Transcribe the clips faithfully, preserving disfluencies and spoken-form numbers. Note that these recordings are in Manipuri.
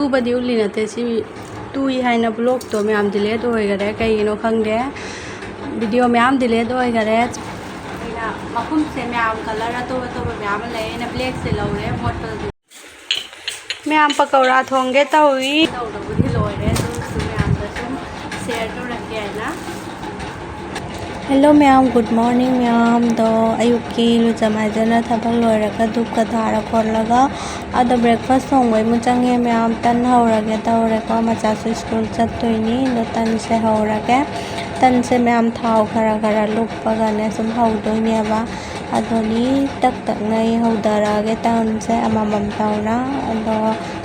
ꯇꯨꯕꯗꯤ ꯎꯠꯂꯤ ꯅꯠꯇꯦ, ꯁꯤ ꯇꯨꯏ ꯍꯥꯏꯅ ꯕ꯭ꯂꯣꯛꯇꯣ ꯃꯌꯥꯝ ꯗꯤꯂꯦꯠ ꯑꯣꯏꯈꯔꯦ꯫ ꯀꯩꯒꯤꯅꯣ ꯈꯪꯗꯦ, ꯚꯤꯗꯤꯑꯣ ꯃꯌꯥꯝ ꯗꯤꯂꯦꯠ ꯑꯣꯏꯈꯔꯦ꯫ ꯑꯩꯅ ꯃꯈꯨꯝꯁꯦ ꯃꯌꯥꯝ ꯀꯂꯔ ꯑꯇꯣꯞ ꯑꯇꯣꯞꯄ ꯃꯌꯥꯝ ꯑꯃ ꯂꯩ, ꯑꯩꯅ ꯕ꯭ꯂꯦꯛꯁꯦ ꯂꯧꯔꯦ ꯃꯣꯠꯄꯗꯨ꯫ ꯃꯌꯥꯝ ꯄꯀꯧꯔꯥ ꯊꯣꯡꯒꯦ ꯇꯧꯏ꯫ ꯇꯧꯗꯕꯨꯗꯤ ꯂꯣꯏꯔꯦ, ꯑꯗꯨꯁꯨ ꯃꯌꯥꯝꯗ ꯁꯨꯝ ꯁꯤꯌꯔ ꯇꯧꯔꯛꯀꯦ ꯍꯥꯏꯅ꯫ ꯍꯦꯜꯂꯣ ꯃꯌꯥꯝ, ꯒꯨꯗ ꯃꯣꯔꯅꯤꯡ ꯃꯌꯥꯝꯗꯣ꯫ ꯑꯌꯨꯛꯀꯤ ꯂꯨꯖ ꯃꯥꯏꯖꯅ ꯊꯕꯛ ꯂꯣꯏꯔꯒ ꯙꯨꯞꯀ ꯊꯥꯔ ꯈꯣꯠꯂꯒ ꯑꯗꯣ ꯕ꯭ꯔꯦꯛꯐꯥꯁ ꯊꯣꯡꯕꯩ ꯑꯃꯨꯛ ꯆꯪꯉꯦ ꯃꯌꯥꯝ꯫ ꯇꯟ ꯍꯧꯔꯒꯦ ꯇꯧꯔꯦꯀꯣ, ꯃꯆꯥꯁꯨ ꯁ꯭ꯀꯨꯜ ꯆꯠꯇꯣꯏꯅꯤ꯫ ꯑꯗꯣ ꯇꯟꯁꯦ ꯍꯧꯔꯒꯦ꯫ ꯇꯟꯁꯦ ꯃꯌꯥꯝ ꯊꯥꯎ ꯈꯔ ꯈꯔ ꯂꯨꯞꯄꯒꯅꯦ ꯁꯨꯝ ꯍꯧꯗꯣꯏꯅꯦꯕ꯫ ꯑꯗꯨꯅꯤ ꯇꯛ ꯇꯛꯅ ꯑꯩ ꯍꯧꯗꯔꯛꯑꯒꯦ ꯇꯟꯁꯦ ꯑꯃꯃꯝ ꯇꯧꯅ꯫ ꯑꯗꯣ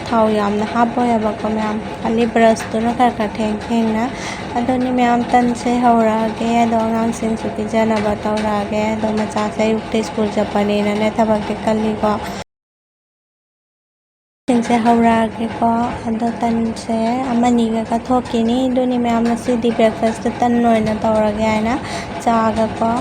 ꯊꯥꯎ ꯌꯥꯝꯅ ꯍꯥꯞꯄꯣꯏꯕꯀꯣ ꯃꯌꯥꯝ, ꯈꯜꯂꯤ ꯕ꯭ꯔꯁꯇꯨꯅ ꯈꯔ ꯈꯔ ꯊꯦꯡ ꯊꯦꯡꯅ꯫ ꯑꯗꯨꯅꯤ ꯃꯌꯥꯝ ꯇꯟꯁꯦ ꯍꯧꯔꯛꯑꯒꯦ, ꯑꯗꯣ ꯑꯉꯥꯡꯁꯤꯡꯁꯨ ꯄꯤꯖꯅꯕ ꯇꯧꯔꯛꯑꯒꯦ꯫ ꯑꯗꯣ ꯃꯆꯥꯁꯦ ꯑꯌꯨꯛꯇ ꯁ꯭ꯀꯨꯜ ꯆꯠꯄꯅꯤꯅꯅꯦ ꯊꯕꯛꯇꯤ ꯀꯜꯂꯤꯀꯣ꯫ ꯁꯤꯡꯁꯦ ꯍꯧꯔꯛꯑꯒꯦꯀꯣ꯫ ꯑꯗꯣ ꯇꯟꯁꯦ ꯑꯃꯅꯤꯒ ꯀꯠꯊꯣꯛꯈꯤꯅꯤ꯫ ꯑꯗꯨꯅꯤ ꯃꯌꯥꯝ ꯉꯁꯤꯗꯤ ꯕ꯭ꯔꯦꯛꯐꯥꯁꯇ ꯇꯟ ꯑꯣꯏꯅ ꯇꯧꯔꯒꯦ ꯍꯥꯏꯅ ꯆꯥꯒꯀꯣ꯫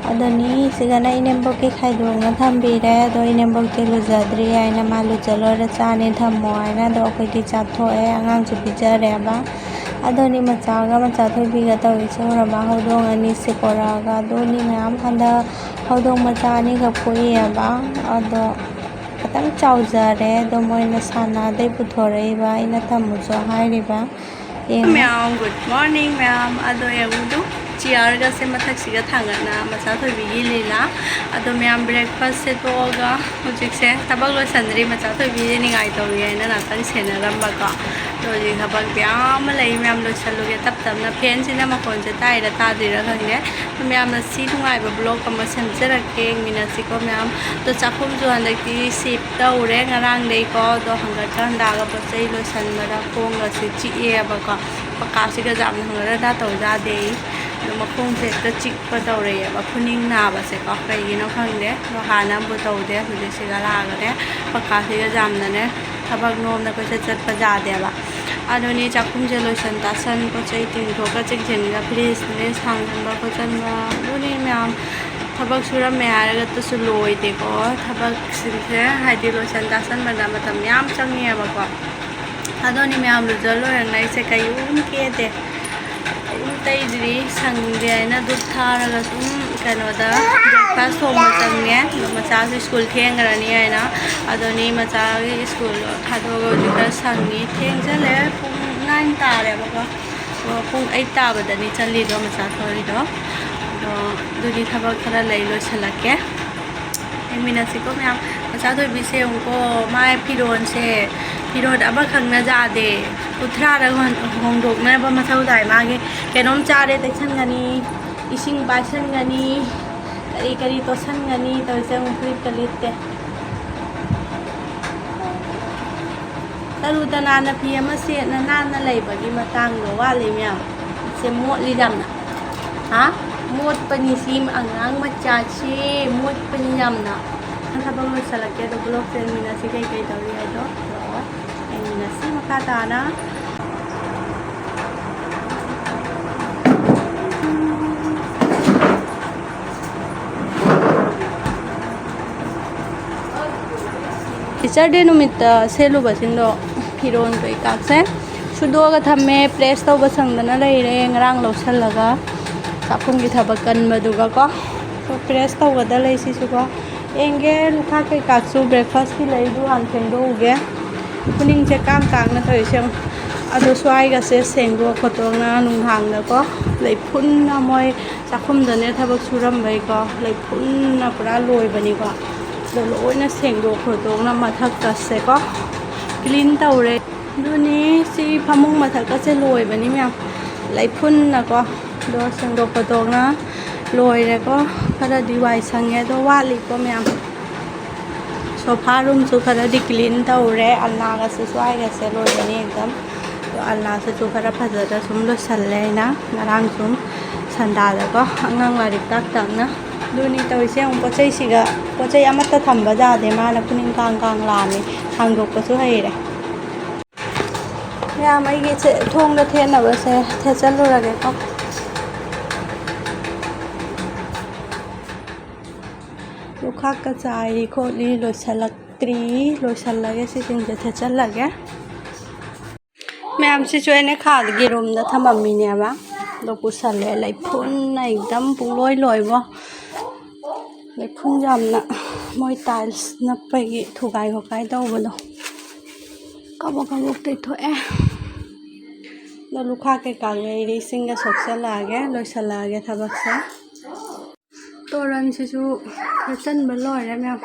ꯑꯗꯨꯅꯤ ꯁꯤꯒꯅ ꯏꯅꯦꯝꯕꯣꯛꯀꯤ ꯈꯥꯏꯗꯣꯛꯅ ꯊꯝꯕꯤꯔꯦ꯫ ꯑꯗꯣ ꯏꯅꯦꯝꯕꯣꯛꯇꯤ ꯂꯨꯖꯗ꯭ꯔꯤ ꯍꯥꯏꯅ ꯃꯥ ꯂꯨꯖ ꯂꯣꯏꯔ ꯆꯥꯅꯤ ꯊꯝꯃꯣ ꯍꯥꯏꯅ꯫ ꯑꯗꯣ ꯑꯩꯈꯣꯏꯗꯤ ꯆꯥꯊꯣꯛꯑꯦ, ꯑꯉꯥꯡꯁꯨ ꯄꯤꯖꯔꯦꯕ꯫ ꯑꯗꯨꯅꯤ ꯃꯆꯥꯒ ꯃꯆꯥ ꯊꯣꯏꯕꯤꯒ ꯇꯧꯔꯤꯁꯦ ꯎꯔꯕ? ꯍꯧꯗꯣꯡ ꯑꯅꯤꯁꯦ ꯄꯣꯔꯛꯑꯒ꯫ ꯑꯗꯨꯅꯤ ꯃꯌꯥꯝ ꯍꯟꯗꯛ ꯍꯧꯗꯣꯡ ꯃꯆꯥ ꯑꯅꯤꯈꯛ ꯄꯣꯛꯏꯑꯕ꯫ ꯑꯗꯣ ꯈꯤꯇꯪ ꯆꯥꯎꯖꯔꯦ꯫ ꯑꯗꯣ ꯃꯣꯏꯅ ꯁꯥꯟꯅꯗꯩ ꯄꯨꯊꯣꯔꯛꯏꯕ, ꯑꯩꯅ ꯊꯝꯃꯨꯁꯨ ꯍꯥꯏꯔꯤꯕ꯫ ꯌꯦꯡꯉꯣ꯫ ꯃꯌꯥꯝ, ꯒꯨꯗ ꯃꯣꯔꯅꯤꯡ ꯃꯌꯥꯝ꯫ ꯑꯗꯣ ꯌꯦꯡꯉꯨꯗꯨ, ꯆꯤꯌꯔꯒꯁꯦ ꯃꯊꯛꯁꯤꯒ ꯊꯥꯡꯒꯠꯅ ꯃꯆꯥ ꯊꯣꯏꯕꯤꯒꯤ ꯂꯤꯂꯥ꯫ ꯑꯗꯣ ꯃꯌꯥꯝ ꯕ꯭ꯔꯦꯛꯐꯥꯁꯁꯦ ꯇꯣꯛꯑꯒ ꯍꯧꯖꯤꯛꯁꯦ ꯊꯕꯛ ꯂꯣꯏꯁꯟꯗ꯭ꯔꯤ, ꯃꯆꯥ ꯊꯣꯏꯕꯤꯁꯦ ꯅꯤꯡꯉꯥꯏ ꯇꯧꯔꯤ ꯍꯥꯏꯅ ꯉꯥꯛꯇꯪ ꯁꯦꯟꯅꯔꯝꯕꯀꯣ꯫ ꯑꯗꯣ ꯍꯧꯖꯤꯛ ꯊꯕꯛ ꯃꯌꯥꯝ ꯑꯃ ꯂꯩ, ꯃꯌꯥꯝ ꯂꯣꯏꯁꯜꯂꯨꯒꯦ ꯇꯞ ꯇꯞꯅ꯫ ꯐꯦꯟꯁꯤꯅ ꯃꯈꯣꯟꯁꯦ ꯇꯥꯏꯔ ꯇꯥꯗ꯭ꯔꯤꯔꯥ ꯈꯪꯗꯦ꯫ ꯃꯌꯥꯝꯅ ꯁꯤ ꯅꯨꯡꯉꯥꯏꯕ ꯕ꯭ꯂꯣꯛ ꯑꯃ ꯁꯦꯝꯖꯔꯛꯀꯦ, ꯌꯦꯡꯃꯤꯟꯅꯁꯤꯀꯣ ꯃꯌꯥꯝ꯫ ꯑꯗꯣ ꯆꯥꯛꯈꯨꯝꯁꯨ ꯍꯟꯗꯛꯇꯤ ꯁꯤꯞ ꯇꯧꯔꯦ ꯉꯔꯥꯡꯗꯩꯀꯣ꯫ ꯑꯗꯣ ꯍꯪꯒꯠꯀ ꯍꯟꯗꯥꯒ ꯄꯣꯠ ꯆꯩ ꯂꯣꯏꯁꯟꯕꯗ ꯈꯣꯡꯒꯁꯦ ꯆꯤꯛꯑꯦꯕꯀꯣ꯫ ꯄꯀꯥꯁꯤꯒ ꯌꯥꯝꯅ ꯍꯪꯒꯠ ꯍꯟꯗꯥ ꯇꯧ ꯌꯥꯗꯦ꯫ ꯑꯗꯣ ꯃꯈꯣꯡꯁꯦ ꯍꯦꯛꯇ ꯆꯤꯛꯄ ꯇꯧꯔꯛꯑꯦꯕ, ꯈꯨꯅꯤꯡ ꯅꯥꯕꯁꯦꯀꯣ, ꯀꯩꯒꯤꯅꯣ ꯈꯪꯗꯦ꯫ ꯑꯗꯣ ꯍꯥꯟꯅ ꯑꯃꯕꯨ ꯇꯧꯗꯦ, ꯍꯧꯖꯤꯛꯁꯤꯒ ꯂꯥꯛꯑꯒꯅꯦ ꯄꯀꯥꯁꯤꯒ ꯌꯥꯝꯅꯅꯦ ꯊꯕꯛ ꯅꯣꯝꯅ ꯀꯣꯏꯆꯠ ꯆꯠꯄ ꯌꯥꯗꯦꯕ꯫ ꯑꯗꯨꯅꯤ ꯆꯥꯛꯈꯨꯝꯁꯦ ꯂꯣꯏꯁꯟ ꯇꯥꯁꯟ, ꯄꯣꯠ ꯆꯩ ꯇꯤꯡꯊꯣꯛꯀ ꯆꯤꯡꯁꯤꯟꯒ, ꯐ꯭ꯔꯤꯖ ꯅꯨꯡꯂꯤꯖ ꯍꯥꯡꯖꯟꯕ ꯈꯣꯠꯆꯟꯕ, ꯑꯗꯨꯅꯤ ꯃꯌꯥꯝ ꯊꯕꯛ ꯁꯨꯔꯝꯃꯦ ꯍꯥꯏꯔꯒꯇꯁꯨ ꯂꯣꯏꯗꯦꯀꯣ꯫ ꯊꯕꯛꯁꯤꯡꯁꯦ ꯍꯥꯏꯗꯤ ꯂꯣꯏꯁꯟ ꯇꯥꯁꯟꯕꯗ ꯃꯇꯝ ꯌꯥꯝ ꯆꯪꯉꯦꯕꯀꯣ꯫ ꯑꯗꯨꯅꯤ ꯃꯌꯥꯝ, ꯂꯨꯖ ꯂꯣꯏꯔꯒ ꯑꯩꯁꯦ ꯀꯩꯝ ꯀꯦꯗꯦ, ꯀꯩꯝ ꯇꯩꯗ꯭ꯔꯤ꯫ ꯁꯪꯗꯦ ꯍꯥꯏꯅ ꯙꯨꯞ ꯊꯥꯔꯒ ꯁꯨꯝ ꯀꯩꯅꯣꯗ breakfast ꯊꯣꯡꯕ ꯆꯪꯉꯦ꯫ ꯑꯗꯣ ꯃꯆꯥꯁꯨ ꯁ꯭ꯀꯨꯜ ꯊꯦꯡꯈ꯭ꯔꯅꯤ ꯍꯥꯏꯅ꯫ ꯑꯗꯨꯅꯤ ꯃꯆꯥꯒꯤ ꯁ꯭ꯀꯨꯜꯗꯣ ꯊꯥꯗꯣꯛꯑꯒ ꯍꯧꯖꯤꯛ ꯈꯔ ꯁꯪꯉꯤ꯫ ꯊꯦꯡꯖꯜꯂꯦ, ꯄꯨꯡ nine ꯇꯥꯔꯦꯕꯀꯣ꯫ ꯑꯣ, ꯄꯨꯡ eight ꯇꯥꯕꯗꯅꯤ ꯆꯠꯂꯤꯗꯣ ꯃꯆꯥ ꯊꯣꯛꯏꯗꯣ꯫ ꯑꯗꯣ ꯑꯗꯨꯗꯤ ꯊꯕꯛ ꯈꯔ ꯂꯩ, ꯂꯣꯏꯁꯤꯜꯂꯛꯀꯦ꯫ ꯌꯦꯡꯃꯤꯟꯅꯁꯤꯀꯣ ꯃꯌꯥꯝ꯫ ꯃꯆꯥ ꯊꯣꯏꯕꯤꯁꯦ ꯌꯦꯡꯉꯨꯀꯣ, ꯃꯥꯏ ꯐꯤꯔꯣꯟꯁꯦ, ꯐꯤꯔꯣꯟ ꯑꯃꯈꯛꯅ ꯌꯥꯗꯦ꯫ ꯀꯨꯟꯊ꯭ꯔꯥꯔꯛ ꯍꯣꯟ-, ꯍꯣꯡꯗꯣꯛꯅꯕ ꯃꯊꯧ ꯇꯥꯏ꯫ ꯃꯥꯒꯤ ꯀꯩꯅꯣꯝ ꯆꯥꯔꯦ ꯇꯩꯁꯟꯒꯅꯤ, ꯏꯁꯤꯡ ꯄꯥꯏꯁꯟꯒꯅꯤ, ꯀꯔꯤ ꯀꯔꯤ ꯇꯣꯠꯁꯟꯒꯅꯤ ꯇꯧꯔꯤꯁꯦ꯫ ꯑꯃꯨꯛ ꯐꯨꯔꯤꯠꯀ ꯂꯤꯠꯇꯦ꯫ ꯇꯔꯨ ꯇꯅꯥꯟꯅ ꯐꯤ ꯑꯃ ꯁꯦꯠꯅ ꯅꯥꯟꯅ ꯂꯩꯕꯒꯤ ꯃꯇꯥꯡꯗꯣ ꯋꯥꯠꯂꯤ ꯃꯌꯥꯝ꯫ ꯁꯦ ꯃꯣꯠꯂꯤ ꯌꯥꯝꯅ꯫ ꯍꯥ? ꯃꯣꯠꯄꯅꯤ ꯁꯤ ꯑꯉꯥꯡ ꯃꯆꯥꯁꯤ, ꯃꯣꯠꯄꯅꯤ ꯌꯥꯝꯅ꯫ ꯊꯕꯛ ꯂꯣꯏꯁꯤꯜꯂꯛꯀꯦ ꯑꯗꯣ vlog ꯁꯦ ꯌꯦꯡꯃꯤꯟꯅꯁꯤ ꯀꯩꯀꯩ ꯇꯧꯔꯤ ꯍꯥꯏꯗꯣ꯫ ꯑꯗꯣ ꯌꯦꯡꯃꯤꯟꯅꯁꯤ ꯃꯈꯥ ꯇꯥꯅ꯫ Teacher Day ꯅꯨꯃꯤꯠꯇ ꯁꯦꯠꯂꯨꯕꯁꯤꯡꯗꯣ, ꯐꯤꯔꯣꯟ ꯀꯩꯀꯥꯁꯦ ꯁꯨꯗꯣꯛꯑꯒ ꯊꯝꯃꯦ꯫ Press ꯇꯧꯕ ꯁꯪꯗꯅ ꯂꯩꯔꯦ, ꯉꯔꯥꯡ ꯂꯧꯁꯜꯂꯒ ꯆꯥꯛꯈꯨꯝꯒꯤ ꯊꯕꯛ ꯀꯟꯕꯗꯨꯒꯀꯣ꯫ So, press ꯇꯧꯒꯗ ꯂꯩ ꯁꯤꯁꯨꯀꯣ꯫ ꯌꯦꯡꯒꯦ, ꯂꯨꯈꯥꯛ ꯀꯩꯀꯥꯁꯨ breakfast ꯀꯤ ꯂꯩꯗꯨ ꯍꯥꯟꯅ ꯐꯦꯡꯗꯣꯛꯎꯒꯦ꯫ ꯈꯨꯅꯤꯡꯁꯦ ꯀꯥꯡ ꯀꯥꯡꯅ ꯇꯧꯔꯤꯁꯦ ꯌꯦꯡꯉꯨ꯫ ꯑꯗꯣ ꯁ꯭ꯋꯥꯏꯒꯁꯦ ꯁꯦꯡꯗꯣꯛ ꯈꯣꯠꯇꯣꯛꯅ ꯅꯨꯡꯗꯥꯡꯗꯀꯣ, ꯂꯩꯐꯨꯟꯅ ꯃꯣꯏ ꯆꯥꯛꯈꯨꯝꯗꯅꯦ ꯊꯕꯛ ꯁꯨꯔꯝꯕꯩꯀꯣ, ꯂꯩꯐꯨꯟꯅ ꯄꯨꯔꯥ ꯂꯣꯏꯕꯅꯤꯀꯣ꯫ ꯑꯗꯣ ꯂꯣꯏꯅ ꯁꯦꯡꯗꯣꯛ ꯈꯣꯠꯇꯣꯛꯅ ꯃꯊꯛꯀꯁꯦꯀꯣ clean ꯇꯧꯔꯦ꯫ ꯑꯗꯨꯅꯤ ꯁꯤ ꯐꯃꯨꯡ ꯃꯊꯛꯀꯁꯦ ꯂꯣꯏꯕꯅꯤ ꯃꯌꯥꯝ, ꯂꯩꯐꯨꯟꯅꯀꯣ꯫ ꯑꯗꯣ ꯁꯦꯡꯗꯣꯛ ꯈꯣꯠꯇꯣꯛꯅ ꯂꯣꯏꯔꯦꯀꯣ꯫ ꯈꯔꯗꯤ ꯋꯥꯏ ꯁꯪꯉꯦ, ꯑꯗꯣ ꯋꯥꯠꯂꯤꯀꯣ ꯃꯌꯥꯝ꯫ Sofa room ꯁꯨ ꯈꯔꯗꯤ clean ꯇꯧꯔꯦ, ꯑꯜꯅꯥꯒꯁꯦ ꯁ꯭ꯋꯥꯏꯒꯁꯦ ꯂꯣꯏꯕꯅꯤ ꯑꯦꯛꯗꯝ꯫ ꯑꯗꯣ ꯑꯜꯅꯥꯁꯤꯁꯨ ꯈꯔ ꯐꯖꯅ ꯁꯨꯝ ꯂꯣꯏꯁꯜꯂꯦ ꯑꯩꯅ, ꯉꯔꯥꯡ ꯁꯨꯝ ꯁꯟꯗꯥꯗꯀꯣ ꯑꯉꯥꯡ ꯂꯥꯏꯔꯤꯛ ꯇꯥꯛ ꯇꯥꯛꯅ꯫ ꯑꯗꯨꯅꯤ ꯇꯧꯔꯤꯁꯦ ꯌꯦꯡꯉꯨ, ꯄꯣꯠ ꯆꯩꯁꯤꯒ, ꯄꯣꯠ ꯆꯩ ꯑꯃꯠꯇ ꯊꯝꯕ ꯌꯥꯗꯦ, ꯃꯥꯅ ꯈꯨꯅꯤꯡ ꯀꯥꯡ ꯀꯥꯡ ꯂꯥꯝꯃꯤ, ꯍꯥꯡꯗꯣꯛꯄꯁꯨ ꯍꯩꯔꯦ꯫ ꯃꯌꯥꯝ, ꯑꯩꯒꯤ ꯁꯦ-, ꯊꯣꯡꯗ ꯊꯦꯠꯅꯕꯁꯦ ꯊꯦꯠꯆꯜꯂꯨꯔꯒꯦꯀꯣ꯫ ꯂꯨꯈꯥꯛꯀ ꯆꯥꯏꯔꯤ ꯈꯣꯠꯂꯤ, ꯂꯣꯏꯁꯤꯜꯂꯛꯇ꯭ꯔꯤ꯫ ꯂꯣꯏꯁꯤꯜꯂꯒꯦ, ꯁꯤꯁꯤꯡꯁꯦ ꯊꯦꯠꯆꯜꯂꯒꯦ꯫ ꯃꯌꯥꯝꯁꯤꯁꯨ ꯑꯩꯅ ꯈꯥꯗꯒꯤ ꯔꯨꯝꯗ ꯊꯝꯃꯝꯃꯤꯅꯦꯕ꯫ ꯑꯗꯣ ꯄꯨꯁꯜꯂꯦ꯫ ꯂꯩꯐꯨꯟꯅ ꯑꯦꯛꯗꯝ ꯄꯨꯡꯂꯣꯏ ꯂꯣꯏꯕꯣ꯫ ꯂꯩꯐꯨꯟ ꯌꯥꯝꯅ, ꯃꯣꯏ ꯇꯥꯏꯜꯁ ꯅꯞꯄꯒꯤ ꯊꯨꯒꯥꯏ ꯈꯣꯠꯀꯥꯏ ꯇꯧꯕꯗꯣ꯫ ꯀꯕꯣꯛ ꯀꯕꯣꯛ ꯇꯩꯊꯣꯛꯑꯦ꯫ ꯑꯗꯣ ꯂꯨꯈꯥ ꯀꯩꯀꯥ ꯂꯩꯔꯤ, ꯏꯁꯤꯡꯒ ꯁꯣꯛꯆꯜꯂꯛꯑꯒꯦ, ꯂꯣꯏꯁꯜꯂꯛꯑꯒꯦ ꯊꯕꯛꯁꯦ꯫ ꯇꯣꯔꯟꯁꯤꯁꯨ ꯈꯦꯠꯆꯟꯕ ꯂꯣꯏꯔꯦ ꯃꯌꯥꯝ꯫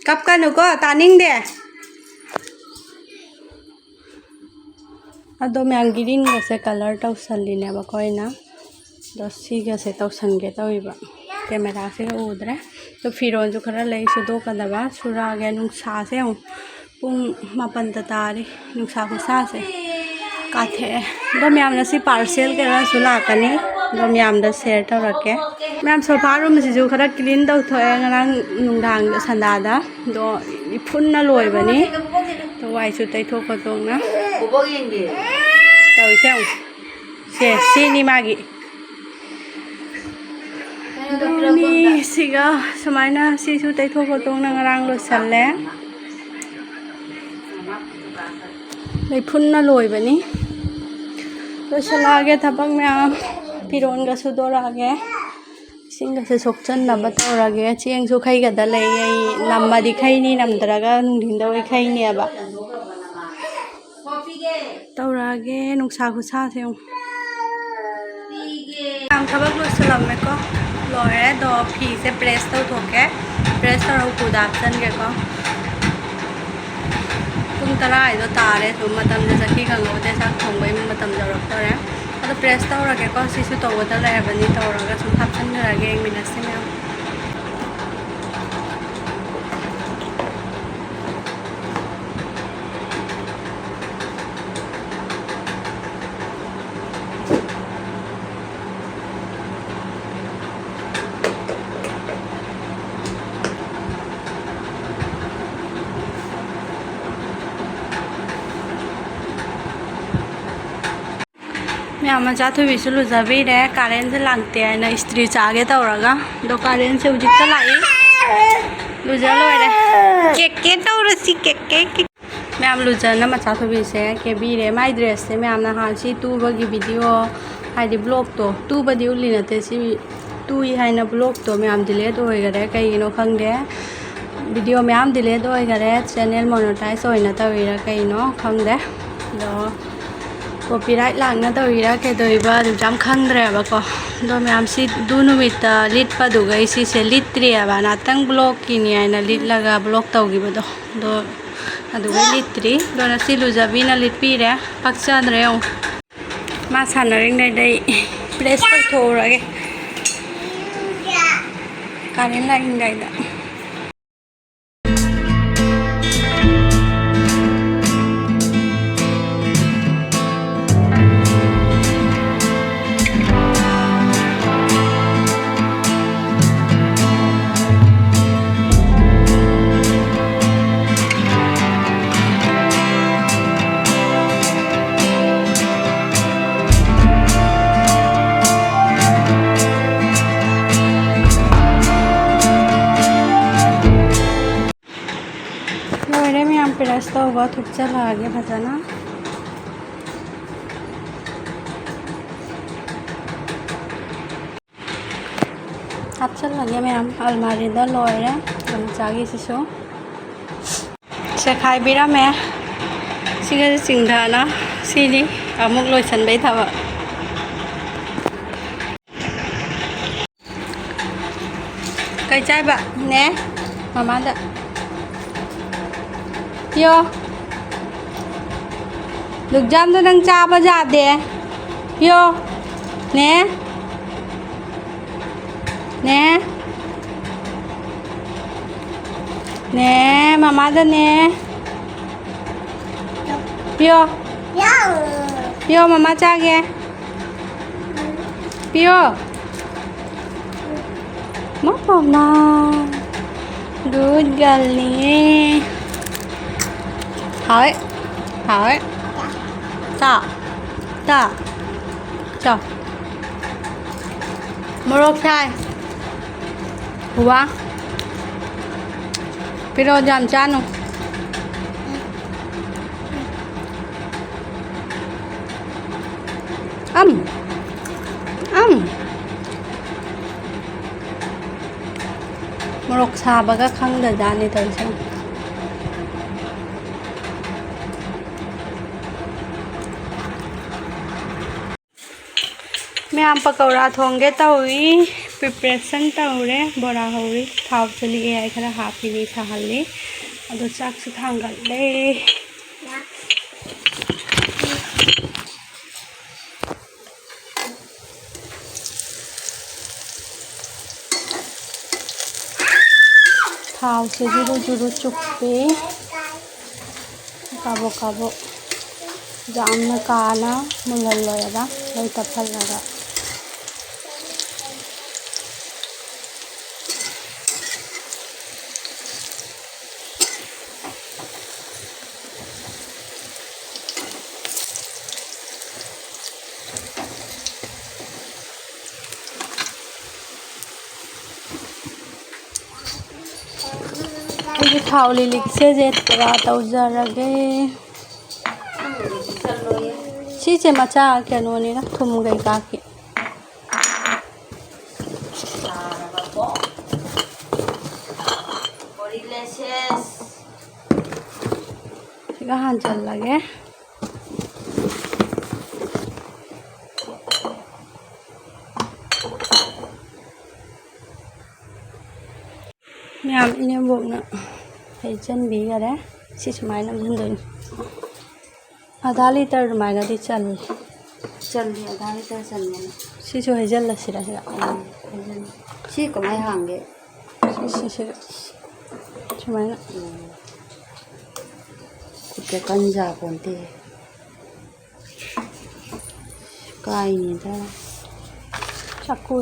ꯀꯞꯀꯅꯨꯀꯣ, ꯇꯥꯅꯤꯡꯗꯦ꯫ ꯑꯗꯣ ꯃꯌꯥꯝ ꯒ꯭ꯔꯤꯟꯒꯁꯦ ꯀꯂꯔ ꯇꯧꯁꯜꯂꯤꯅꯦꯕꯀꯣ ꯑꯩꯅ꯫ ꯑꯗꯣ ꯁꯤꯒꯁꯦ ꯇꯧꯁꯟꯒꯦ ꯇꯧꯔꯤꯕ꯫ ꯀꯦꯃꯦꯔꯥꯁꯤꯒ ꯎꯗ꯭ꯔꯦ꯫ ꯑꯗꯣ ꯐꯤꯔꯣꯜꯁꯨ ꯈꯔ ꯂꯩ ꯁꯨꯗꯣꯛꯀꯗꯕ꯫ ꯁꯨꯔꯛꯑꯒꯦ꯫ ꯅꯨꯡꯁꯥꯁꯦ ꯑꯃꯨꯛ ꯄꯨꯡ ꯃꯥꯄꯟꯗ ꯇꯥꯔꯤ꯫ ꯅꯨꯡꯁꯥ ꯈꯨꯁꯥꯁꯦ ꯀꯥꯊꯦꯛꯑꯦ꯫ ꯑꯗꯣ ꯃꯌꯥꯝ ꯉꯁꯤ ꯄꯥꯔꯁꯦꯜ ꯀꯩꯅꯣꯁꯨ ꯂꯥꯛꯀꯅꯤ꯫ ꯑꯗꯣ ꯃꯌꯥꯝꯗ ꯁꯦꯌꯔ ꯇꯧꯔꯛꯀꯦ꯫ ꯃꯌꯥꯝ ꯁꯣꯐꯥ ꯔꯨꯝꯁꯤꯁꯨ ꯈꯔ ꯀ꯭ꯂꯤꯟ ꯇꯧꯊꯣꯛꯑꯦ ꯉꯔꯥꯡ ꯅꯨꯡꯗꯥꯡꯗ, ꯁꯟꯗꯥꯗ꯫ ꯑꯗꯣ ꯏꯐꯨꯟꯅ ꯂꯣꯏꯕꯅꯤ꯫ ꯑꯗꯣ ꯋꯥꯏꯁꯨ ꯇꯩꯊꯣꯛ ꯈꯣꯠꯇꯣꯛꯅ ꯇꯧꯔꯤꯁꯦ ꯌꯦꯡꯉꯨ꯫ ꯁꯦ, ꯁꯤꯅꯤ ꯃꯥꯒꯤ꯫ ꯑꯗꯨꯅꯤ ꯁꯤꯒ ꯁꯨꯃꯥꯏꯅ ꯁꯤꯁꯨ ꯇꯩꯊꯣꯛ ꯈꯣꯠꯇꯣꯛꯅ ꯉꯔꯥꯡ ꯂꯣꯏꯁꯜꯂꯦ꯫ ꯂꯩꯐꯨꯟꯅ ꯂꯣꯏꯕꯅꯤ꯫ ꯂꯣꯏꯁꯜꯂꯛꯑꯒꯦ ꯊꯕꯛ ꯃꯌꯥꯝ꯫ ꯐꯤꯔꯣꯟꯒ ꯁꯨꯗꯣꯔꯛꯑꯒꯦ꯫ ꯏꯁꯤꯡꯒꯁꯦ ꯁꯣꯛꯆꯟꯅꯕ ꯇꯧꯔꯒꯦ꯫ ꯆꯦꯡꯁꯨ ꯈꯩꯒꯗ ꯂꯩ꯫ ꯑꯩ ꯅꯝꯃꯗꯤ ꯈꯩꯅꯤ, ꯅꯝꯗ꯭ꯔꯒ ꯅꯨꯡꯊꯤꯟꯗ ꯑꯣꯏ ꯈꯩꯅꯦꯕ꯫ ꯇꯧꯔꯛꯑꯒꯦ꯫ ꯅꯨꯡꯁꯥ ꯈꯨꯁꯥꯁꯦ ꯌꯦꯡꯉꯨ꯫ ꯌꯥꯝ ꯊꯕꯛ ꯂꯣꯏꯁꯤꯜꯂꯝꯃꯦꯀꯣ꯫ ꯂꯣꯏꯔꯦ꯫ ꯑꯗꯣ ꯐꯤꯁꯦ ꯄ꯭ꯔꯦꯁ ꯇꯧꯊꯣꯛꯀꯦ꯫ ꯄ꯭ꯔꯦꯁ ꯇꯧꯔꯒ ꯎꯄꯨꯗ ꯍꯥꯞꯆꯤꯟꯒꯦꯀꯣ꯫ ꯄꯨꯡ ꯇꯔꯥ ꯍꯥꯏꯗꯣ ꯇꯥꯔꯦ꯫ ꯑꯗꯨꯝ ꯃꯇꯝꯁꯦ ꯆꯠꯈꯤ ꯈꯪꯍꯧꯗꯦ꯫ ꯆꯥꯛ ꯊꯣꯡꯕꯩ ꯃꯇꯝ ꯌꯧꯔꯛꯇꯣꯔꯦ꯫ ꯑꯗꯣ ꯄ꯭ꯔꯦꯁ ꯇꯧꯔꯒꯦꯀꯣ꯫ ꯁꯤꯁꯨ ꯇꯧꯒꯗ ꯂꯩꯔꯕꯅꯤ꯫ ꯇꯧꯔꯒ ꯁꯨꯝ ꯍꯥꯞꯆꯤꯟꯈ꯭ꯔꯒꯦ ꯌꯦꯡꯃꯤꯟꯅꯁꯤ ꯃꯌꯥꯝ꯫ ꯃꯌꯥꯝ, ꯃꯆꯥ ꯊꯣꯏꯕꯤꯁꯨ ꯂꯨꯖꯕꯤꯔꯦ꯫ ꯀꯥꯔꯦꯟꯁꯦ ꯂꯥꯛꯇꯦ ꯍꯥꯏꯅ ꯏꯁꯇ꯭ꯔꯤ ꯆꯥꯒꯦ ꯇꯧꯔꯒ, ꯑꯗꯣ ꯀꯥꯔꯦꯟꯁꯦ ꯍꯧꯖꯤꯛꯇ ꯂꯥꯛꯏ꯫ ꯂꯨꯖ ꯂꯣꯏꯔꯦ꯫ ꯀꯦꯛ ꯀꯦꯛ ꯇꯧꯔꯁꯤ, ꯀꯦꯛ ꯀꯦꯛ꯫ ꯃꯌꯥꯝ, ꯂꯨꯖꯅ ꯃꯆꯥ ꯊꯣꯏꯕꯤꯁꯦ ꯀꯦꯕꯤꯔꯦ꯫ ꯃꯥꯏ ꯗ꯭ꯔꯦꯁꯁꯦ ꯃꯌꯥꯝ ꯅꯍꯥꯟ ꯁꯤ ꯇꯨꯕꯒꯤ ꯚꯤꯗꯤꯑꯣ, ꯍꯥꯏꯗꯤ ꯕ꯭ꯂꯣꯛꯇꯣ, ꯇꯨꯕꯗꯤ ꯎꯠꯂꯤ ꯅꯠꯇꯦ, ꯁꯤ ꯇꯨꯏ ꯍꯥꯏꯅ ꯕ꯭ꯂꯣꯛꯇꯣ ꯃꯌꯥꯝ ꯗꯤꯂꯦꯠ ꯑꯣꯏꯈꯔꯦ, ꯀꯩꯒꯤꯅꯣ ꯈꯪꯗꯦ꯫ ꯚꯤꯗꯤꯑꯣ ꯃꯌꯥꯝ ꯗꯤꯂꯦꯠ ꯑꯣꯏꯈꯔꯦ, ꯆꯦꯅꯦꯜ ꯃꯣꯅꯣꯇꯥꯏꯖ ꯑꯣꯏꯅ ꯇꯧꯔꯤꯔꯥ ꯀꯩꯅꯣ ꯈꯪꯗꯦ꯫ ꯑꯗꯣ ꯀꯣꯄꯤꯔꯥꯏꯠ ꯂꯥꯛꯅ ꯇꯧꯔꯤꯔꯥ ꯀꯩꯗꯧꯔꯤꯕ ꯑꯗꯨ ꯌꯥꯝ ꯈꯪꯗ꯭ꯔꯦꯕꯀꯣ꯫ ꯑꯗꯣ ꯃꯌꯥꯝ ꯁꯤ ꯑꯗꯨ ꯅꯨꯃꯤꯠꯇ ꯂꯤꯠꯄꯗꯨꯒ ꯑꯩ ꯁꯤꯁꯦ ꯂꯤꯠꯇ꯭ꯔꯤꯑꯕ, ꯉꯥꯛꯇꯪ ꯕ꯭ꯂꯣꯛꯀꯤꯅꯤ ꯍꯥꯏꯅ ꯂꯤꯠꯂꯒ ꯕ꯭ꯂꯣꯛ ꯇꯧꯈꯤꯕꯗꯣ꯫ ꯑꯗꯣ ꯑꯗꯨꯒ ꯂꯤꯠꯇ꯭ꯔꯤ꯫ ꯑꯗꯣ ꯉꯁꯤ ꯂꯨꯖꯕꯤꯅ ꯂꯤꯠꯄꯤꯔꯦ꯫ ꯄꯛꯆꯗ꯭ꯔꯦ ꯌꯦꯡꯉꯨ꯫ ꯃꯥ ꯁꯥꯟꯅꯔꯤꯉꯩꯗ ꯑꯩ ꯄ꯭ꯔꯦꯁ ꯇꯧꯊꯣꯛꯎꯔꯒꯦ꯫ ꯀꯥꯔꯦꯟ ꯂꯥꯛꯏꯉꯩꯗ꯫ ꯂꯣꯏꯔꯦ ꯃꯌꯥꯝ, ꯄ꯭ꯔꯦꯁ ꯇꯧꯕ ꯊꯨꯞꯆꯜꯂꯛꯑꯒꯦ ꯐꯖꯅ꯫ ꯍꯥꯞꯆꯜꯂꯒꯦ ꯃꯌꯥꯝ, ꯑꯜꯃꯥꯔꯤꯗ ꯂꯣꯏꯔꯦ ꯃꯆꯥꯒꯤꯁꯤꯁꯨ꯫ ꯆꯦꯈꯥꯏꯕꯤꯔꯝꯃꯦ꯫ ꯁꯤꯒ ꯆꯤꯡꯊꯅ ꯁꯤꯅꯤ ꯑꯃꯨꯛ ꯂꯣꯏꯁꯟꯕꯩ ꯊꯕꯛ꯫ ꯀꯩ ꯆꯥꯏꯕ? ꯅꯦ, ꯃꯃꯥꯗ꯫ ꯄꯤꯌꯣ꯫ ꯂꯨꯛꯖꯥꯝꯗꯣ ꯅꯪ ꯆꯥꯕ ꯌꯥꯗꯦ꯫ ꯄꯤꯌꯣ꯫ ꯅꯦ꯫ ꯅꯦ꯫ ꯅꯦ, ꯃꯃꯥꯗꯅꯦ꯫ ꯄꯤꯌꯣ꯫ ꯄꯤꯌꯣ, ꯃꯃꯥ ꯆꯥꯒꯦ꯫ ꯄꯤꯌꯣ꯫ ꯃꯄꯣꯝꯅ꯫ Good girlꯅꯦ꯫ ꯍꯥꯎꯋꯦ꯫ ꯍꯥꯎꯋꯦ꯫ ꯆꯥ꯫ ꯆꯥ꯫ ꯆꯥ꯫ ꯃꯣꯔꯣꯛ ꯁꯥꯏ꯫ ꯋꯥ꯫ ꯄꯤꯔꯛꯑꯣ, ꯌꯥꯝ ꯆꯥꯅꯨ꯫ ꯑꯝ, ꯑꯝ꯫ ꯃꯣꯔꯣꯛ ꯁꯥꯕꯒ ꯈꯪꯗꯖꯥꯠꯅꯤ ꯇꯧꯔꯤꯁꯦ꯫ ꯃꯌꯥꯝ ꯄꯀꯧꯔꯥ ꯊꯣꯡꯒꯦ ꯇꯧꯏ꯫ Preparation ꯇꯧꯔꯦ꯫ ꯕꯣꯔꯥ ꯍꯧꯔꯤ꯫ ꯊꯥꯎ ꯆꯤꯜꯂꯤ꯫ ꯑꯩ ꯈꯔ ꯍꯥꯞꯄꯤꯅꯤ, ꯁꯥꯍꯜꯂꯤ꯫ ꯑꯗꯣ ꯆꯥꯛꯁꯨ ꯊꯥꯡꯒꯠꯂꯦ꯫ ꯊꯥꯎꯁꯦ ꯖꯨꯔꯨ ꯖꯨꯔꯨ ꯆꯨꯞꯄꯤ꯫ ꯀꯥꯕꯣꯛ ꯀꯥꯕꯣꯛ꯫ ꯌꯥꯝꯅ ꯀꯥꯅ ꯃꯨꯜꯍꯜꯂꯣꯏꯕ꯫ ꯃꯩ ꯇꯞꯍꯜꯂꯒ꯫ ꯑꯩꯒꯤ ꯊꯥꯎ ꯂꯤꯛꯂꯤꯛꯁꯦ ꯖꯦꯠ ꯄꯨꯔꯥ ꯇꯧꯖꯔꯒꯦ꯫ ꯁꯤꯁꯦ ꯃꯆꯥ ꯀꯩꯅꯣꯅꯤꯅ, ꯊꯨꯝ ꯀꯩꯀꯥꯒꯤ꯫ ꯁꯤꯒ ꯍꯥꯟꯖꯜꯂꯒꯦ꯫ ꯃꯌꯥꯝ ꯏꯅꯦꯝꯕꯣꯛꯅ ꯍꯩꯖꯟꯕꯤꯈꯔꯦ꯫ ꯁꯤ ꯁꯨꯃꯥꯏꯅ ꯅꯝꯁꯤꯟꯗꯣꯏꯅꯤ꯫ ꯑꯗꯥ ꯂꯤꯇꯔ ꯑꯗꯨꯃꯥꯏꯅꯗꯤ ꯆꯜꯂꯤ꯫ ꯆꯜꯂꯤ, ꯑꯗꯥ ꯂꯤꯇꯔ ꯆꯟꯕꯅꯤ꯫ ꯁꯤꯁꯨ ꯍꯩꯖꯜꯂꯁꯤꯔ ꯁꯤꯗ? ꯎꯝ, ꯍꯩꯖꯜꯂꯨ꯫ ꯁꯤ ꯀꯃꯥꯏ ꯍꯥꯡꯒꯦ? ꯁꯤ, ꯁꯤ, ꯁꯤꯗ꯫ ꯁꯨꯃꯥꯏꯅ꯫ ꯎꯝ꯫ ꯈꯨꯠꯀ ꯀꯟꯖꯄꯣꯟꯇꯦ꯫ ꯀꯥꯏꯅꯤꯗ꯫ ꯆꯥꯛꯀꯨ꯫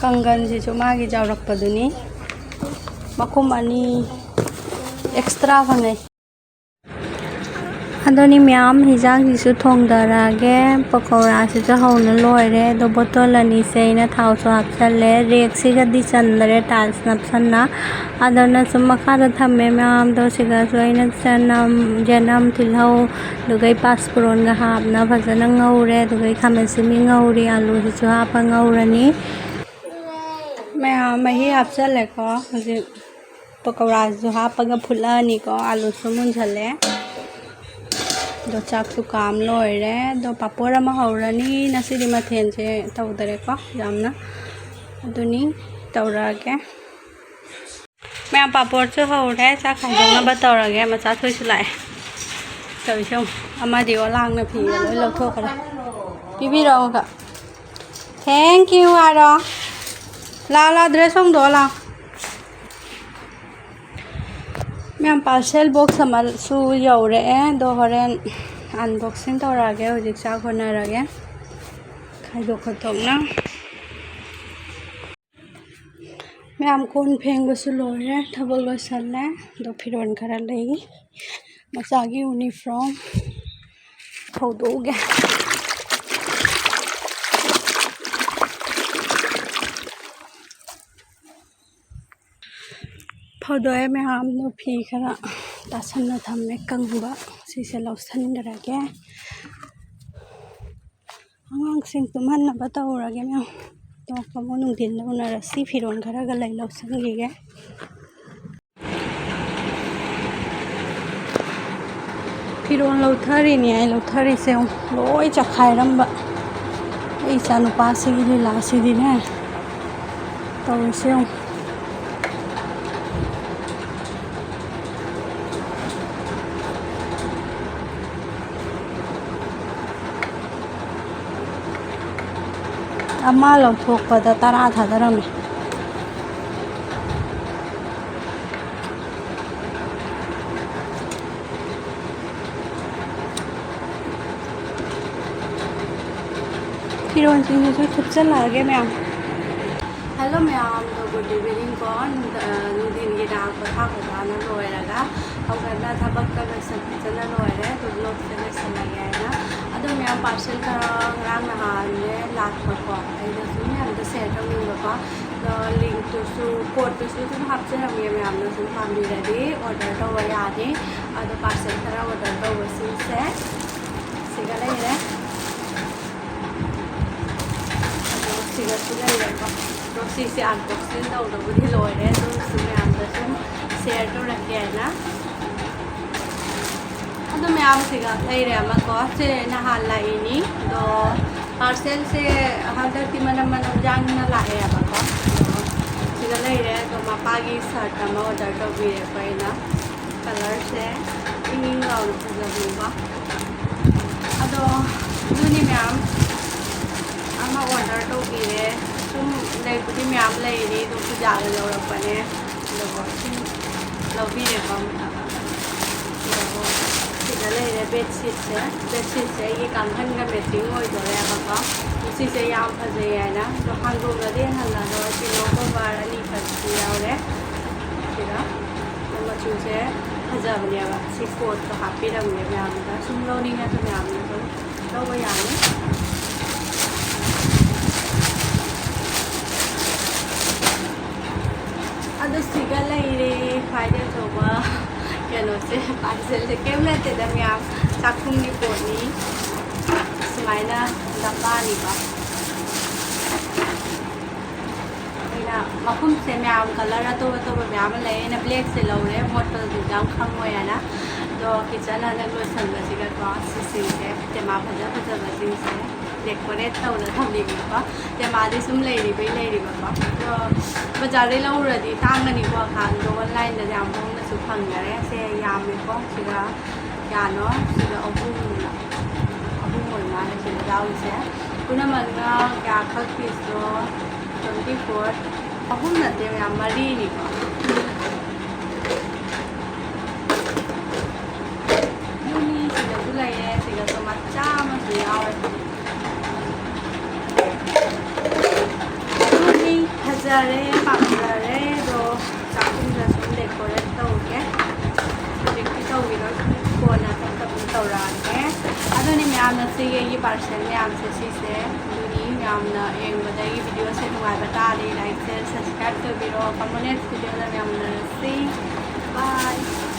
ꯀꯥꯡꯒꯟꯁꯤꯁꯨ ꯃꯥꯒꯤ ꯌꯥꯎꯔꯛꯄꯗꯨꯅꯤ꯫ ꯃꯈꯨꯝ ꯑꯅꯤ extra ꯐꯪꯉꯦ꯫ ꯑꯗꯨꯅꯤ ꯃꯌꯥꯝ, ꯍꯤꯟꯖꯥꯡꯁꯤꯁꯨ ꯊꯣꯡꯗꯔꯛꯑꯒꯦ꯫ ꯄꯀꯧꯔꯥꯁꯤꯁꯨ ꯍꯧꯅ ꯂꯣꯏꯔꯦ꯫ ꯑꯗꯣ ꯕꯣꯇꯜ ꯑꯅꯤꯁꯦ ꯑꯩꯅ ꯊꯥꯎꯁꯨ ꯍꯥꯞꯆꯜꯂꯦ꯫ ꯔꯦꯛꯁꯤꯒꯗꯤ ꯆꯟꯗꯔꯦ, ꯇꯥꯏꯜꯁ ꯅꯞꯁꯟꯅ꯫ ꯑꯗꯨꯅ ꯁꯨꯝ ꯃꯈꯥꯗ ꯊꯝꯃꯦ ꯃꯌꯥꯝꯗꯣ꯫ ꯁꯤꯒꯁꯨ ꯑꯩꯅ ꯆꯅꯝ, ꯌꯦꯅꯝ, ꯇꯤꯜꯍꯧ, ꯑꯗꯨꯒ ꯑꯩ ꯄꯥꯁꯄꯨꯔꯣꯟꯒ ꯍꯥꯞꯅ ꯐꯖꯅ ꯉꯧꯔꯦ꯫ ꯑꯗꯨꯒ ꯑꯩ ꯈꯥꯃꯦꯟ ꯑꯁꯤꯟꯕꯤ ꯉꯧꯔꯤ, ꯑꯂꯨꯁꯤꯁꯨ ꯍꯥꯞꯄ ꯉꯧꯔꯅꯤ꯫ ꯃꯌꯥꯝ ꯃꯍꯤ ꯍꯥꯞꯆꯜꯂꯦꯀꯣ꯫ ꯍꯧꯖꯤꯛ ꯄꯀꯧꯔꯥꯁꯤꯁꯨ ꯍꯥꯞꯄꯒ ꯐꯨꯠꯂꯛꯑꯅꯤꯀꯣ꯫ ꯑꯂꯨꯁꯨ ꯃꯨꯟꯖꯜꯂꯦ꯫ ꯑꯗꯣ ꯆꯥꯛꯁꯨ ꯀꯥꯝ ꯂꯣꯏꯔꯦ꯫ ꯑꯗꯣ ꯄꯥꯄꯣꯔ ꯑꯃ ꯍꯧꯔꯅꯤ꯫ ꯉꯁꯤꯗꯤ ꯃꯊꯦꯜꯁꯦ ꯇꯧꯗꯔꯦꯀꯣ ꯌꯥꯝꯅ꯫ ꯑꯗꯨꯅꯤ ꯇꯧꯔꯛꯑꯒꯦ꯫ ꯃꯌꯥꯝ ꯄꯥꯄꯣꯔꯁꯨ ꯍꯧꯔꯦ꯫ ꯆꯥꯛ ꯈꯥꯏꯗꯣꯛꯅꯕ ꯇꯧꯔꯒꯦ꯫ ꯃꯆꯥ ꯊꯣꯏꯁꯨ ꯂꯥꯛꯑꯦ꯫ ꯇꯧꯔꯤꯁꯦ ꯌꯦꯡꯉꯨ꯫ ꯑꯃꯗꯤ ꯑꯣꯂꯥꯡꯅ ꯐꯤꯒ ꯂꯣꯏ ꯂꯧꯊꯣꯛꯈ꯭ꯔꯦ꯫ ꯄꯤꯕꯤꯔꯛꯑꯣꯒ꯫ Thank you ꯍꯥꯏꯔꯣ꯫ ꯂꯥꯛꯑꯣ, ꯂꯥꯛꯑꯣ, dress ꯍꯣꯡꯗꯣꯛꯑꯣ, ꯂꯥꯛꯑꯣ꯫ ꯃꯌꯥꯝ, parcel box ꯑꯃꯁꯨ ꯌꯧꯔꯛꯑꯦ꯫ ꯑꯗꯣ ꯍꯣꯔꯦꯟ unboxing ꯇꯧꯔꯛꯑꯒꯦ꯫ ꯍꯧꯖꯤꯛ ꯆꯥꯛ ꯍꯣꯠꯅꯔꯒꯦ꯫ ꯈꯥꯏꯗꯣꯛ ꯈꯣꯠꯇꯣꯛꯅ꯫ ꯃꯌꯥꯝ, ꯀꯣꯟ ꯐꯦꯡꯕꯁꯨ ꯂꯣꯏꯔꯦ, ꯊꯕꯛ ꯂꯣꯏꯁꯜꯂꯦ꯫ ꯑꯗꯣ ꯐꯤꯔꯣꯜ ꯈꯔ ꯂꯩ, ꯃꯆꯥꯒꯤ uniform ꯐꯧꯗꯣꯛꯎꯒꯦ꯫ ꯐꯧꯗꯣꯛꯑꯦ ꯃꯌꯥꯝꯗꯣ꯫ ꯐꯤ ꯈꯔ ꯇꯥꯁꯟꯅ ꯊꯝꯃꯦ ꯀꯪꯕ꯫ ꯁꯤꯁꯦ ꯂꯧꯁꯟꯈ꯭ꯔꯒꯦ꯫ ꯑꯉꯥꯡꯁꯤꯡ ꯇꯨꯝꯍꯟꯅꯕ ꯇꯧꯔꯒꯦ ꯃꯌꯥꯝ꯫ ꯇꯣꯛꯄꯕꯨ ꯅꯨꯡꯊꯤꯟꯗ ꯎꯅꯔꯁꯤ꯫ ꯐꯤꯔꯣꯜ ꯈꯔꯒ ꯂꯩ, ꯂꯧꯁꯤꯟꯈꯤꯒꯦ꯫ ꯐꯤꯔꯣꯜ ꯂꯧꯊꯔꯤꯅꯤ ꯑꯩ ꯂꯧꯊꯔꯤꯁꯦ ꯌꯦꯡꯉꯨ꯫ ꯂꯣꯏ ꯆꯈꯥꯏꯔꯝꯕ꯫ ꯑꯩ ꯏꯆꯥꯅꯨꯄꯥꯁꯤꯒꯤ ꯂꯤꯂꯥꯁꯤꯗꯤꯅꯦ꯫ ꯇꯧꯔꯤꯁꯦ ꯌꯦꯡꯉꯨ꯫ ꯑꯃ ꯂꯧꯊꯣꯛꯄꯗ ꯇꯔꯥ ꯊꯥꯗꯔꯝꯃꯦ꯫ ꯐꯤꯔꯣꯟꯁꯤꯡꯁꯤꯁꯨ ꯊꯨꯞꯆꯜꯂꯛꯑꯒꯦ ꯃꯌꯥꯝ꯫ Hello ꯃꯌꯥꯝꯗꯣ, good evening ꯀꯣ꯫ ꯅꯨꯡꯗ-, ꯑ, ꯅꯨꯡꯊꯤꯟꯒꯤ ꯅꯍꯥꯛ ꯄꯣꯊꯥ ꯄꯣꯊꯥꯅ ꯂꯣꯏꯔꯒ ꯍꯧꯒꯠꯅ ꯊꯕꯛꯇ ꯂꯣꯏꯁꯟ ꯐꯖꯅ ꯂꯣꯏꯔꯦ꯫ ꯑꯗꯨ vlogꯁꯦ ꯂꯣꯏꯁꯜꯂꯒꯦ ꯍꯥꯏꯅ꯫ ꯑꯗꯣ ꯃꯌꯥꯝ, parcel ꯈꯔ ꯉꯔꯥꯡ ꯅꯍꯥꯟꯅꯦ ꯂꯥꯛꯄꯀꯣ, ꯑꯩꯅ ꯁꯨꯝ ꯃꯌꯥꯝꯗ share ꯇꯧꯅꯤꯡꯕꯀꯣ꯫ ꯑꯗꯣ linkꯇꯨꯁꯨ, codeꯇꯨꯁꯨ ꯑꯗꯨꯝ ꯍꯥꯞꯆꯔꯝꯒꯦ, ꯃꯌꯥꯝꯅ ꯁꯨꯝ ꯄꯥꯝꯕꯤꯔꯗꯤ order ꯇꯧꯕ ꯌꯥꯅꯤ꯫ ꯑꯗꯣ parcel ꯈꯔ order ꯇꯧꯕꯁꯤꯡꯁꯦ ꯁꯤꯒ ꯂꯩꯔꯦ꯫ ꯑꯗꯣ ꯁꯤꯒꯁꯨ ꯂꯩꯔꯦꯀꯣ꯫ ꯑꯗꯣ ꯁꯤꯁꯦ unboxing ꯇꯧꯗꯕꯨꯗꯤ ꯂꯣꯏꯔꯦ, ꯑꯗꯨ ꯑꯣꯏꯔꯁꯨ ꯃꯌꯥꯝꯗ ꯁꯨꯝ share ꯇꯧꯔꯛꯀꯦ ꯍꯥꯏꯅ꯫ ꯑꯗꯣ ꯃꯌꯥꯝ ꯁꯤꯒ ꯂꯩꯔꯦ ꯑꯃꯀꯣ꯫ ꯁꯦ ꯅꯍꯥꯟ ꯂꯥꯛꯏꯅꯤ꯫ ꯑꯗꯣ parcelꯁꯦ ꯍꯟꯗꯛꯇꯤ ꯃꯅꯝ ꯃꯅꯝ ꯌꯥꯡꯅ ꯂꯥꯛꯑꯦꯕꯀꯣ꯫ ꯑꯗꯣ ꯁꯤꯒ ꯂꯩꯔꯦ꯫ ꯑꯗꯣ ꯃꯄꯥꯒꯤ shirt ꯑꯃ order ꯇꯧꯕꯤꯔꯦꯀꯣ ꯑꯩꯅ꯫ Colourꯁꯦ ꯏꯪ ꯏꯪ ꯂꯥꯎꯅ ꯐꯖꯕꯅꯤꯀꯣ꯫ ꯑꯗꯣ ꯑꯗꯨꯅꯤ ꯃꯌꯥꯝ ꯑꯃ order ꯇꯧꯕꯤꯔꯦ꯫ ꯁꯨꯝ ꯂꯩꯕꯨꯗꯤ ꯃꯌꯥꯝ ꯂꯩꯔꯤ, ꯑꯗꯨꯝ ꯄꯨꯖꯥꯗ ꯂꯧꯔꯛꯄꯅꯦ꯫ ꯑꯗꯨꯒ ꯁꯨꯝ ꯂꯧꯕꯤꯔꯦꯀꯣ꯫ ꯑꯗꯨꯒ ꯁꯤꯗ ꯂꯩꯔꯦ bedsheetꯁꯦ꯫ Bedsheetꯁꯦ ꯑꯩꯒꯤ ꯀꯥꯡꯈꯟꯒ matching ꯑꯣꯏꯗꯣꯔꯦꯕꯀꯣ꯫ ꯑꯗꯣ ꯁꯤꯁꯦ ꯌꯥꯝ ꯐꯖꯩ ꯍꯥꯏꯅ꯫ ꯑꯗꯣ ꯍꯥꯡꯗꯣꯛꯅꯗꯤ ꯍꯜꯂꯒ pillow cover ꯑꯅꯤꯈꯛꯁꯨ ꯌꯥꯎꯔꯦ꯫ ꯁꯤꯗ ꯃꯆꯨꯁꯦ ꯐꯖꯕꯅꯦꯕ꯫ ꯁꯤ codeꯇꯣ ꯍꯥꯞꯄꯤꯔꯝꯒꯦ ꯃꯌꯥꯝꯗ꯫ ꯁꯨꯝ ꯂꯧꯅꯤꯡꯉꯁꯨ ꯃꯌꯥꯝꯅ ꯑꯗꯨꯝ ꯂꯧꯕ ꯌꯥꯅꯤ꯫ ꯑꯗꯨ ꯁꯤꯒ ꯂꯩꯔꯦ ꯈ꯭ꯋꯥꯏꯗꯒꯤ ꯑꯆꯧꯕ ꯀꯩꯅꯣꯁꯦ, parcelꯁꯦ꯫ ꯀꯩꯝ ꯅꯠꯇꯦꯗ ꯃꯌꯥꯝ, ꯆꯥꯛꯈꯨꯝꯒꯤ ꯄꯣꯠꯅꯤ꯫ ꯁꯨꯃꯥꯏꯅ ꯗꯝꯕꯥꯅꯤꯀꯣ꯫ ꯑꯩꯅ ꯃꯈꯨꯝꯁꯦ ꯃꯌꯥꯝ colour ꯑꯇꯣꯞ ꯑꯇꯣꯞꯄ ꯃꯌꯥꯝ ꯑꯃ ꯂꯩ꯫ ꯑꯩꯅ blackꯁꯦ ꯂꯧꯔꯦ, ꯃꯣꯠꯄꯗꯨꯁꯨ ꯌꯥꯝ ꯈꯪꯉꯣꯏ ꯍꯥꯏꯅ꯫ ꯑꯗꯣ kitchen ꯍꯟꯗꯛ ꯂꯣꯏꯁꯟꯕꯁꯤꯒꯀꯣ, ꯁꯤꯁꯤꯡꯁꯦ, ꯊꯦꯃꯥ ꯐꯖ ꯐꯖꯕꯁꯤꯡꯁꯦ decorate ꯇꯧꯔ ꯊꯝꯅꯤꯡꯕꯀꯣ꯫ ꯊꯦꯃꯥꯗꯤ ꯁꯨꯝ ꯂꯩꯔꯤꯕꯩ ꯂꯩꯔꯤꯕꯀꯣ꯫ ꯑꯗꯣ ꯕꯖꯥꯔꯗꯩ ꯂꯧꯔꯨꯔꯗꯤ ꯇꯥꯡꯒꯅꯤꯀꯣ, ꯑꯗꯣ onlineꯗꯗꯤ ꯌꯥꯝ ꯍꯣꯡꯅꯁꯨ ꯐꯪꯅꯔꯦ꯫ ꯁꯦ ꯌꯥꯝꯃꯦꯀꯣ, ꯁꯤꯒ ꯀꯌꯥꯅꯣ? ꯁꯤꯒ ꯑꯍꯨꯝ, ꯑꯍꯨꯝ ꯑꯣꯏ ꯃꯥꯜꯂꯦ ꯁꯤꯗ ꯌꯥꯎꯔꯤꯁꯦ꯫ ꯄꯨꯝꯅꯃꯛꯅ ꯀꯌꯥꯈꯛ pieceꯅꯣ? Twenty four꯫ ꯑꯍꯨꯝ ꯅꯠꯇꯦ ꯃꯌꯥꯝ, ꯃꯔꯤꯅꯤꯀꯣ꯫ ꯑꯗꯨꯅꯤ, ꯁꯤꯗꯁꯨ ꯂꯩꯔꯦ, ꯁꯤꯗꯁꯨ ꯃꯆꯥ ꯑꯃꯁꯨ ꯌꯥꯎꯔꯦ꯫ ꯑꯗꯨꯅꯤ, ꯐꯖ- ꯌꯥꯔꯦ, ꯄꯥꯝꯖꯔꯦ꯫ ꯑꯗꯣ ꯆꯥꯛꯈꯨꯝꯗ ꯁꯨꯝ decorate ꯇꯧꯒꯦ꯫ ꯍꯧꯖꯤꯛꯇꯤ ꯇꯧꯕꯤꯔꯣꯏ, ꯀꯣꯟꯅ ꯇꯞ ꯇꯞꯅ ꯇꯧꯔꯛꯑꯒꯦ꯫ ꯑꯗꯨꯅꯤ ꯃꯌꯥꯝꯅ ꯁꯤꯒꯤ ꯑꯩꯒꯤ parcel ꯃꯌꯥꯝꯁꯦ ꯁꯤꯁꯦ꯫ ꯑꯗꯨꯅꯤ ꯃꯌꯥꯝꯅ ꯌꯦꯡꯕꯗ ꯑꯩꯒꯤ videoꯁꯦ ꯅꯨꯡꯉꯥꯏꯕ ꯇꯥꯔꯗꯤ like, share, subscribe ꯇꯧꯕꯤꯔꯣ꯫ ꯀꯝꯃꯨꯅꯦꯠ videoꯗ ꯃꯌꯥꯝ ꯎꯅꯔꯁꯤ꯫ Bye꯫